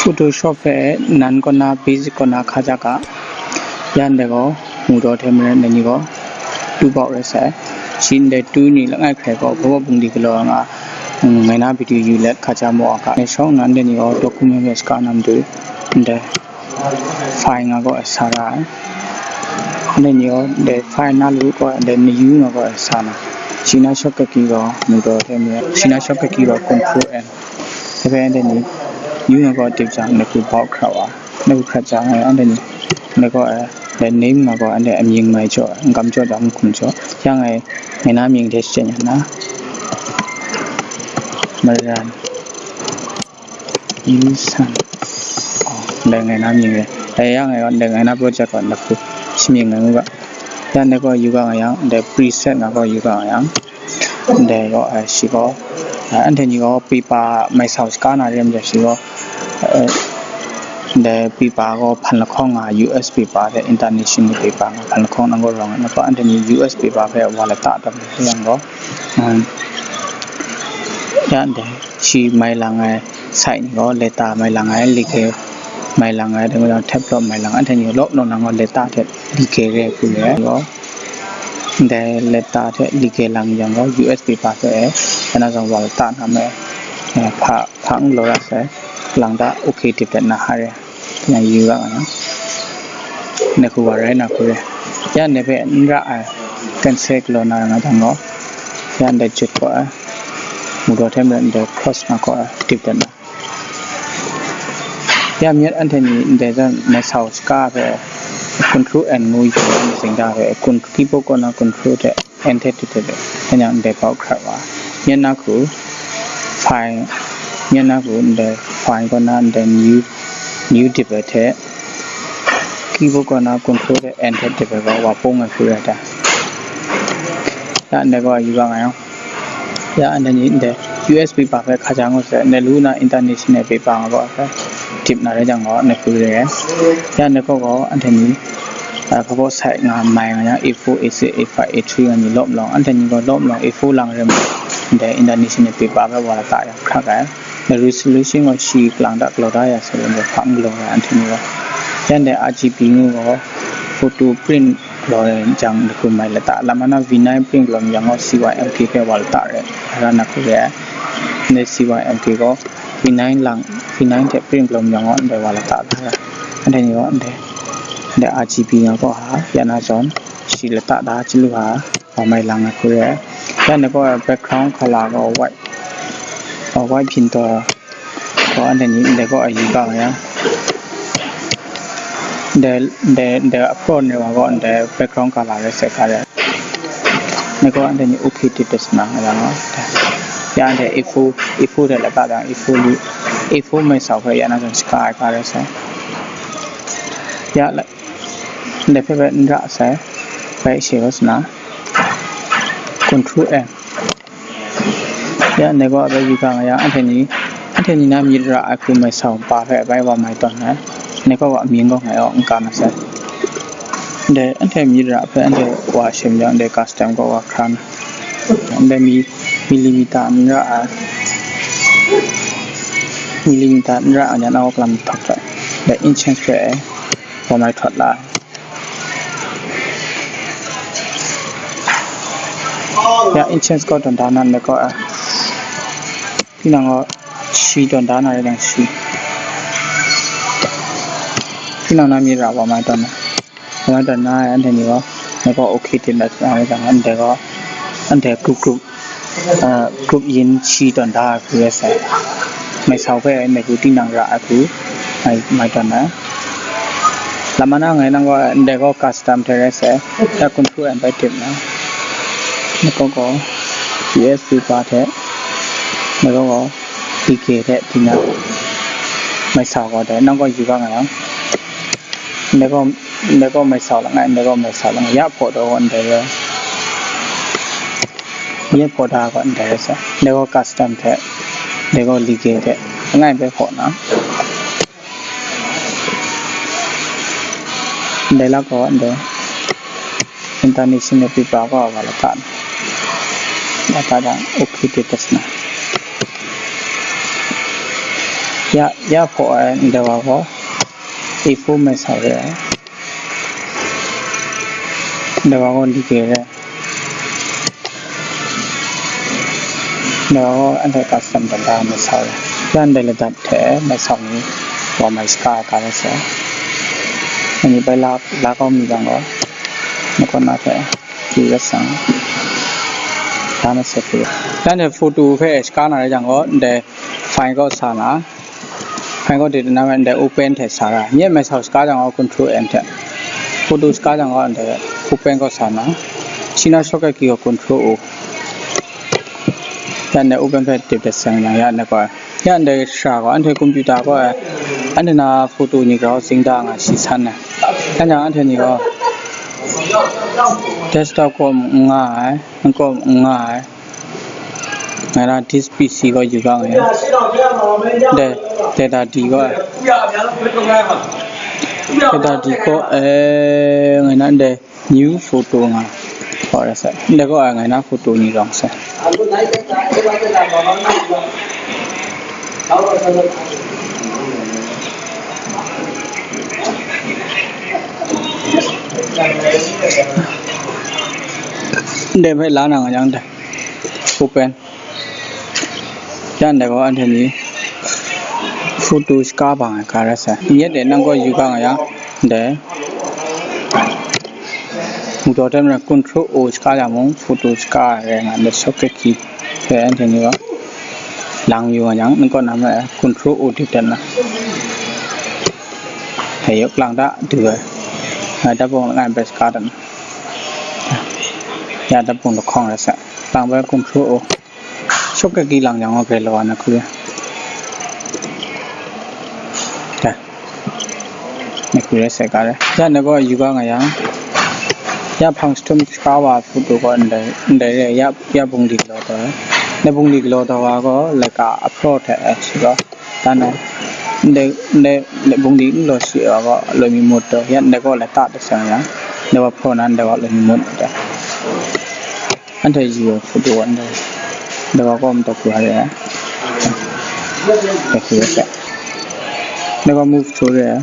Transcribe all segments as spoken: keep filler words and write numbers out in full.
Photoshop hpe nan kaw na, basic kaw na hka ja ga, yan dai gaw, mu daw hte maren dai ni gaw, tu bau rai sai. Shi ndai tu ni langai hkrai gaw, hpa bung di galaw nga, mm, ngai na video yu let hka ja mu a ga. Ngai shawng nan dai ni gaw, document hpe shaka na matu, ndai file nga gaw sa ra ai. Ndai ni gaw, ndai file na lu gaw, ndai ni yu nga gaw sa na. Shi na shortcut key gaw, mu daw hte maren. Shi na shortcut key gaw, control N. Hpe anhte ni yu nga gaw tip jang, na hku bau hkra wa, na hku hkrat jang, anhte ni, na gaw, eh, the name nga gaw, anhte amying mai jaw, n kam jaw jang, n hkum jaw, yang e, ngai na mying hte shachyen yan na, Maran Yusan. Oh, ndai ngai na mying e. Eh, yang e, ndai ngai na project gaw, na hku, shi mying ngai ngu ga. Yan, na gaw yu ga nga yang, the preset nga gaw yu ga nga yang. Ndai gaw, eh, shi gaw, eh, anhte ni gaw paper mai sau shaka na re ai majaw shi gaw, eh, ndai paper gaw hpan lahkawng nga, U S paper hte international paper nga hpan lahkawng nang gaw rawng ai. Nang gaw anhte ni U S paper hpe wa lata tawn ai yang gaw, um, ya ndai shi mai lang ai site ni gaw letter mai lang ai, legal mai lang ai, dai majaw tablet mai lang ai, anhte ni gaw lawp nang gaw letter hte legal re hku re ai gaw, ndai letter hte legal lang yang gaw, U S paper hpe, eh, na zawn wa lata na me, eh, hpa, hpa n galaw ra sai, lang da, okay, tip dat na ha re, na yu ra nga na. Na hku wa rai na hku re. Ya ndai hpe n ra ai, cancel galaw na ra nga jang gaw, ya ndai jut gaw ai, mu daw hte maren ndai cross na gaw ai, tip dat na. Ya myit anhte ni ndai zawn mai sau shaka hpe control N ngu yu na myit sing da hpe, kun-, keyboard kaw na control hte N hte tip tip hpe, hkyen yang ndai bau hkrat wa. Myit na hku file, myit na hku ndai file kaw na ndai new, new tip ai hte, keyboard kaw na control hte N hte tip ai gaw wa pung ai hku rai ta. Ya ndai gaw yu ga nga yang. Ya, anhte ni ndai U S paper hpe hka ja ngut sai, ndai lu na international paper nga gaw hpe tip na rai jang gaw, ndai hku re ai. Ya, ndai gaw gaw, anhte ni, ah, hpa baw site nga mai nga yang, A four, A six, A five, A three nga ni lawm lawng, anhte ni gaw lawm lawng, A four lang re ma, ndai international paper hpe wa lata yang hkrak ai. Ndai resolution gaw shi kalang da galaw da ya sai, ndai hpa n galaw ai, anhte ni gaw. Ya, ndai R G B ngu gaw, photo print galaw ai jang, na hku mai lata, lam na V nine print galaw myit yang gaw, C Y M K hpe wa lata re, ara na hku re ai. Ndai C Y M K gaw V nine lang, V nine hte print galaw myit yang gaw, ndai wa lata da ra. Anhte ni gaw, ndai, ndai R G B nga gaw ha, ya na zawn, shi lata da chyalu ha, wa mai lang ai hku re ai. Ya ndai gaw background color gaw white, uh, white hpyin taw, gaw, anhte ni ndai gaw a yu ga nga yang, ndai, ndai, ndai a phone ni wa gaw, ndai background color rai sai ga re. Ndai gaw, anhte ni okay tip dat sa na nga yang gaw, ya ndai A four, A four de lata jang, A four lu, A four mai sau hpe ya na zawn shaka ai ga rai sai. Ya, ndai hpe bai n ra sai, bai she rai sa na, control N. Ya, ndai gaw bai yu ga nga yang, anhte ni, anhte ni na myit ra ai hku mai sau pa hpe bai wa mai tawn ai. Ndai gaw wa amying gaw ngai gaw n ka na sai. Ndai, anhte myit ra hpe anhte wa shim yang, ndai custom gaw wa hkran. Ndai mi, millimeter n ra ai, millimeter n ra ai, yan a gaw kalam htok htok. Ndai inches hpe wa mai htawt la ai. Ya, inches gaw tawn da na ndai gaw, ah, tinang gaw shi tawn da na rai jang shi. Tinang na myit ra wa mai tawn na. Wa mai tawn na, anhte ni gaw, ndai gaw okay tip dat na rai jang, ndai gaw, anhte group group ah, group yin shi tawn da ai hku rai sai. Mai sau hpe ndai hku tinang ra ai hku mai, mai tawn ai. Lam na ngai nang gaw ndai gaw custom hte rai sai, ya control N bai tip na. Ndai gaw gaw U S paper hte, ndai gaw gaw D K hte tinang mai sau gaw dai, nang gaw yu ga nga yang. Ndai gaw, ndai gaw mai sau langai, ndai gaw mai sau langai, ya hpaw taw gaw ndai rai. Myit hpaw da gaw ndai rai sai. Ndai gaw custom hte, ndai gaw legal hte, langai bai hpaw na. Ndai lak gaw ndai international paper gaw wa lata na. Lata jang, okay tip dat sa na. Ya, ya hpaw ai ndai wa gaw A four mai sa re ai. Ndai wa gaw dike re. Ndai wa gaw anhte custom data mai sa re. Ya ndai ladat hte mai sa ni wa mai shaka ai ka rai sai. Ani bai la, la kau mi jang gaw, na kaw na hte. Ki rat sang. Dana se ki. Dana photo hpe shaka na rai jang gaw, ndai file kaw sa na. File kaw dip na, ndai open hte sa ra. Nyet mai sau shaka jang gaw control N hte. Photo shaka jang gaw, ndai open kaw sa na. Shi na shortcut key gaw control O. Ya ndai open hpe dip dat sang jang, ya ndai gaw. Ya ndai shara gaw, anhte computer gaw, anhte na photo ni grau zing da nga shi san ai. Yan jang anhte ni gaw, desktop kaw n nga ai, n kaw n nga ai. Ngai na disk P C gaw yu ga nga yang. Dai, dai da di gaw ai. Dai da di gaw, eh, ngai na ndai new photo nga. Gaw rai sai. Ndai gaw ai ngai na photo ni rawng sai. Ndai hpe la na nga yang dai. Open. Ya ndai gaw anhte ni photo shaka bang ai ka rai sai. Nyet de nang gaw yu ga nga yang, ndai. Mu taw tem na control O shaka yang mung, photo shaka ai rai nga, ndai shortcut key hpe anhte ni gaw lang yu nga yang, nang kaw na ma ai control O dip dat na. Hei yawk lang da du ai. Ngai dat bung langai bai shaka dat na. Ya dat bung lahkawng rai sai. Lang bai control O. Shortcut key lang jang gaw grai law na hku ya. Ya. Na hku rai sai ka rai. Ya na gaw yu ga nga yang. Ya hpang jahtum shaka wa photo gaw ndai, ndai re, ya, ya bungli galaw taw ai. Na bungli galaw taw wa gaw, laika a hpraw hte ai shi gaw. Dan ai. Ndai, ndai, ndai bungli n law shi ai wa gaw, loi mi mut taw. Ya ndai gaw laika hte sang yang. Ndai wa hpraw na, ndai wa loi mi mut taw. Anhte yu ai photo wa ndai. Ndai wa gaw mataw hku ai re ai. Mataw hku ai. Ndai wa move to re ai.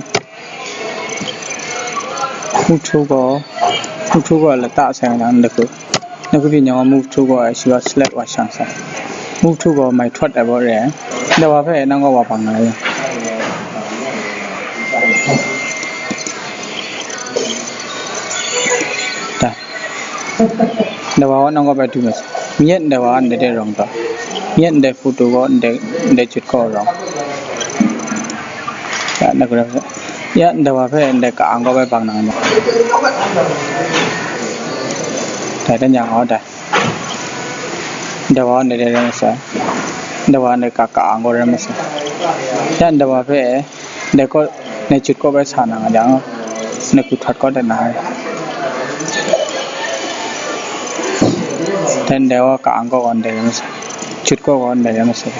Move to gaw, move to gaw laika sai na ndai hku. Ndai hku pyi nyang gaw move to gaw ai shi gaw select wa shang sai. Move to gaw mai htawt ai baw re ai. Ndai wa hpe nang gaw wa bang na re. Dai. Ndai wa gaw nang gaw bai du mat sai. Myit ndai wa ndai de rawng taw. Myit ndai photo gaw ndai, ndai jut gaw rawng. Ya, ndai hku rai sai. Ya, ndai wa hpe ndai ka-ang gaw bai bang nang ai. Dai, dai nyang gaw dai. Ndai wa ndai de rai masai. Ndai wa ndai ka ka-ang gaw rai masai. Ya ndai wa hpe ndai kaw, ndai jut kaw bai sa na nga jang, ndai hku htawt kaw dat na. Dai ndai wa ka-ang kaw gaw ndai rai masai. Jut kaw gaw ndai rai masai.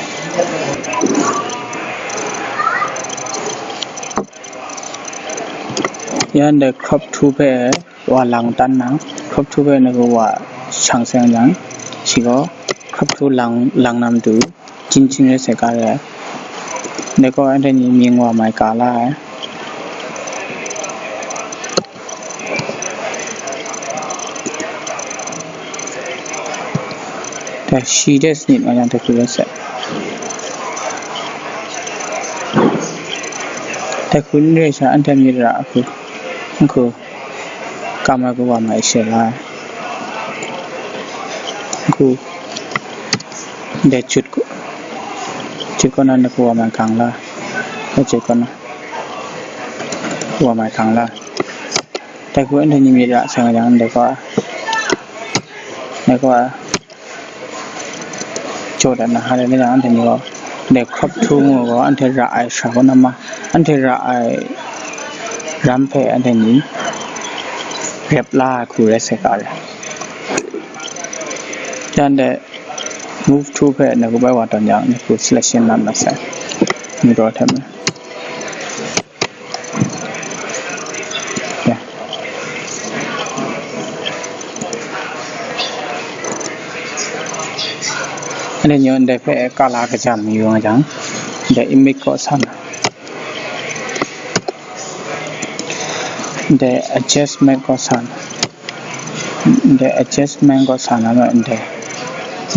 Ya ndai crop tool hpe wa lang tan na, crop tool hpe na gaw wa shang seng jang, shi gaw crop tool lang, lang na matu, jin jin rai sai ka re ai. Dai gaw anhte ni mying wa mai ka la ai. Dai shi de sanit nga yang dai hku rai sai. Dai hku n rai sha, anhte myit ra a hku, n hku, kam ai hku wa mai she la ai. N hku, dai jut kaw, jut kaw na n hku wa mai gang la, dai jut kaw na wa mai gang la. Dai hku anhte ni myit ra sai nga jang, dai gaw, dai gaw, jaw dat na, hare na jang, anhte ni gaw, dai crop tool ngu gaw, anhte ra ai sha kaw na ma, anhte ra ai ram hpe anhte ni rep la ai hku rai sai ka re. Yan dai move tool hpe na gaw bai wa tawn jang, na gaw selection na masai, ni gaw hte me. Ya. Anhte ni gaw ndai hpe kala kajam yu nga jang, Dai image kaw sa na. Dai adjustment kaw sa na. Dai adjustment kaw sa na ma dai.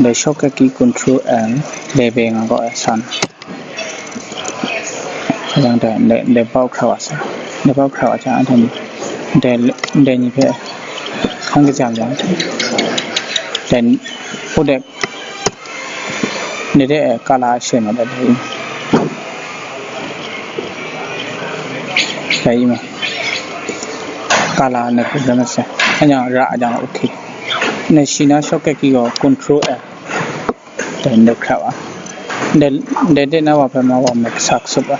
Dai shortcut key control L, dai beng kaw sa na. Yang dai, dai, dai bau hkra wa sa. Dai bau hkra wa jang, dai ni, dai, dai ni hpe hkang kajam jang, dai, pu dai, dai de, kala she ma dai. Dai ma. Kala na ku na sa. Anya ra jang, okay. Na shi na shortcut key gaw control L. Dai ndai hkra wa. Dai, dai de na wa hpe ma wa mek sak sup wa.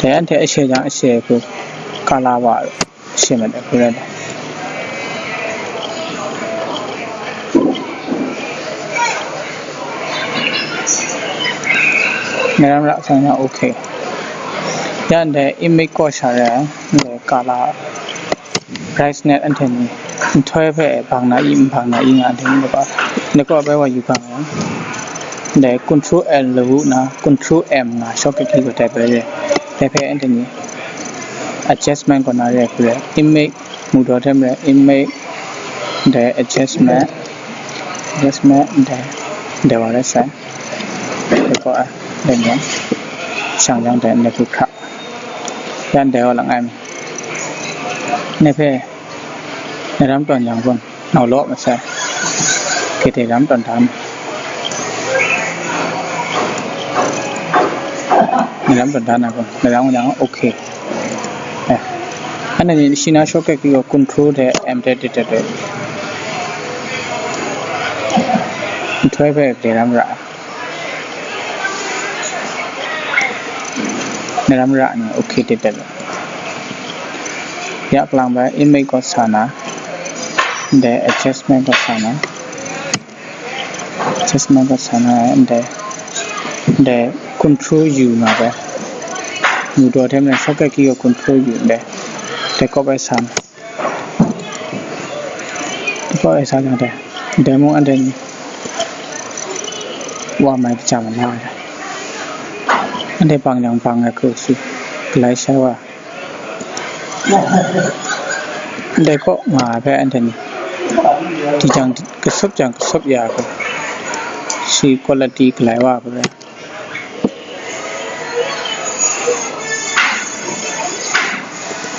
Dai anhte a she jang a she hku kala wa she ma dai hku rai dai. Ngaram ra sa na, okay. Yan dai image kaw sha rai, dai kala brightness anhte ni nhtoi hpe bang na i, n bang na i nga anhte ni laba, ni kaw bai wa yu ga nga. Dai control L lawu na, control M na shortcut key kaw tai bai re. Dai hpe anhte ni adjustment kaw na re hku re. Image mu daw hte mare, image, dai adjustment, adjustment, dai, dai wa rai sai. Dai kaw a, dai ni, shang jang dai, dai hku hkra. Yan dai wa lang ai mi. Ni hpe, ni ram tawn yang kun, nau law masai. Kete ram tawn dan. Ni ram tawn dan na kun, ni ram yang, okay. Eh. Anhte ni shi na shortcut key gaw control de M de de de de. Nhtoi hpe de ram ra. Ni ram ra ni, okay de de de. Ya klang bai image kaw sa na. De adjustment kaw sa na. Adjustment kaw sa na, de, de control U nga bai. Mu daw hte maren shortcut key gaw control U de. De kaw bai sa na. Kaw e sa jang dai, dai mung anhte ni wa mai kachyam na ai. Anhte bang yang bang ai hku si, galai shai wa. Anhte kaw nga ai hpe anhte ni di jang kasup jang kasup ya hku, si quality galai wa hku rai.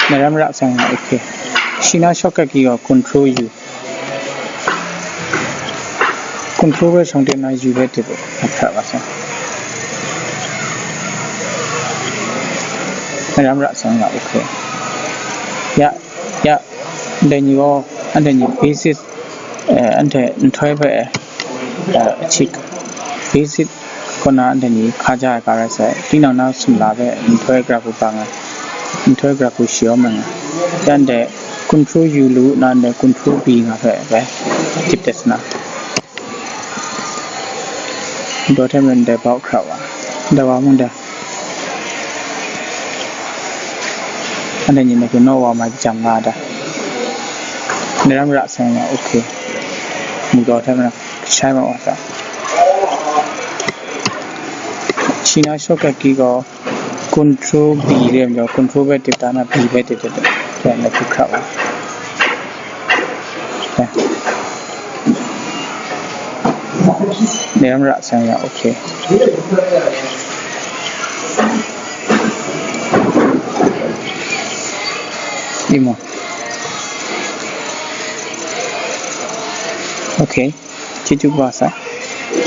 Ni ram ra sai nga, okay. Shi na shortcut key gaw control U. Control hpe shang de na U hpe dip, hkra wa sai. Ni ram ra sai nga, okay. Ya, ya, dai ni gaw, anhte ni basic, eh, anhte nhtoi hpe, eh, chik, basic kaw na anhte ni hkaja ai ga rai sai, tinang na sumla hpe nhtoi gra hku bang ai, nhtoi gra hku shayawm ai nga. Yan dai control U lu na ndai control B nga hpe bai dip dat sa na. Daw hte maren dai bau hkra wa, dai wa mung dai. Anhte ni na ku naw wa mai kachyam nga da. Ni ram ra sai nga, okay. Mu daw hte maren shai ma wa sa. Shi na shortcut key gaw control B re majaw, control hpe dip da na, B hpe dip dip dip. Yan na ku hkra wa. Ni ram ra sai nga, okay. Imo. Okay. Chyeju kaba sai.